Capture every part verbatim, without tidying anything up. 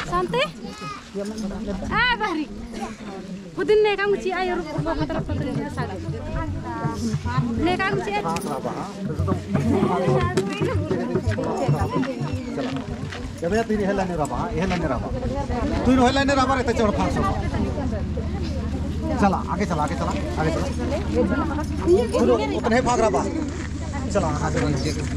शांति? आ, बहरी। खुदिन नेका मुची आयो रुक, रुक, मतलब, खुदिन ने सारे। नेका मुची आयो। चला। जब ये तीन हेला ने रबा, ये हेला ने रबा। तू हेला ने रबा, रहते चढ़ फांस रबा। चला, आगे चला, आगे चला, आगे चला। चलो, उतने भाग रबा। चला, आगे चला।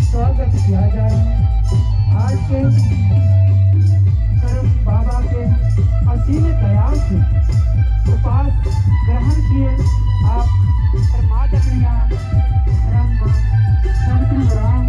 स्वागत किया जा रहा है। आज के करम बाबा के असीम दया से उपास ग्रहण किए आप परमादरणीय राम सावित्री राम।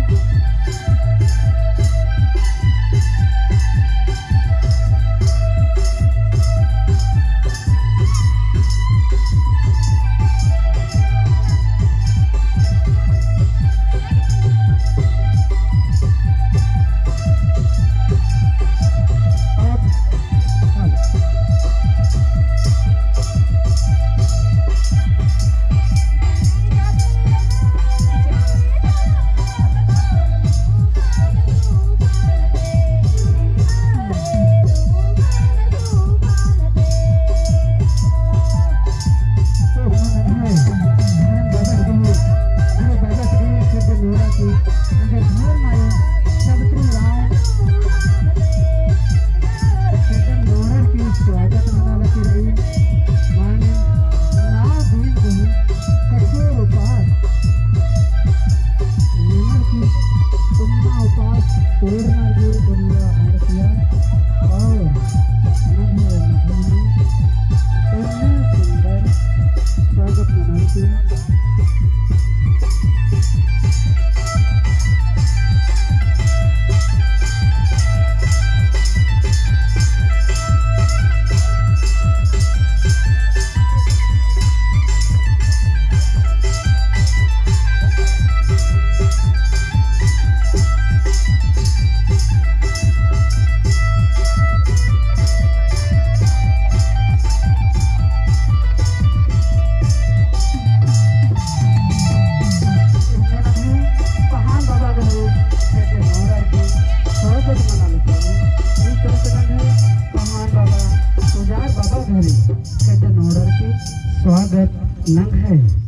स्वागत मना लगी रई। माने नौ दिन कठोर उपास। नमन की तुम्मा उपास तोड़ना जो दुनिया हर किया। और नम्है नम्है इतना सुंदर स्वागत मनाते। पहान बाबा गहरे खेड्डे नोड़र की स्वागत मना लेते हैं। इस तरह से नंगे पहान बाबा, पुजार बाबा गहरे खेड्डे नोड़र की स्वागत नंग है।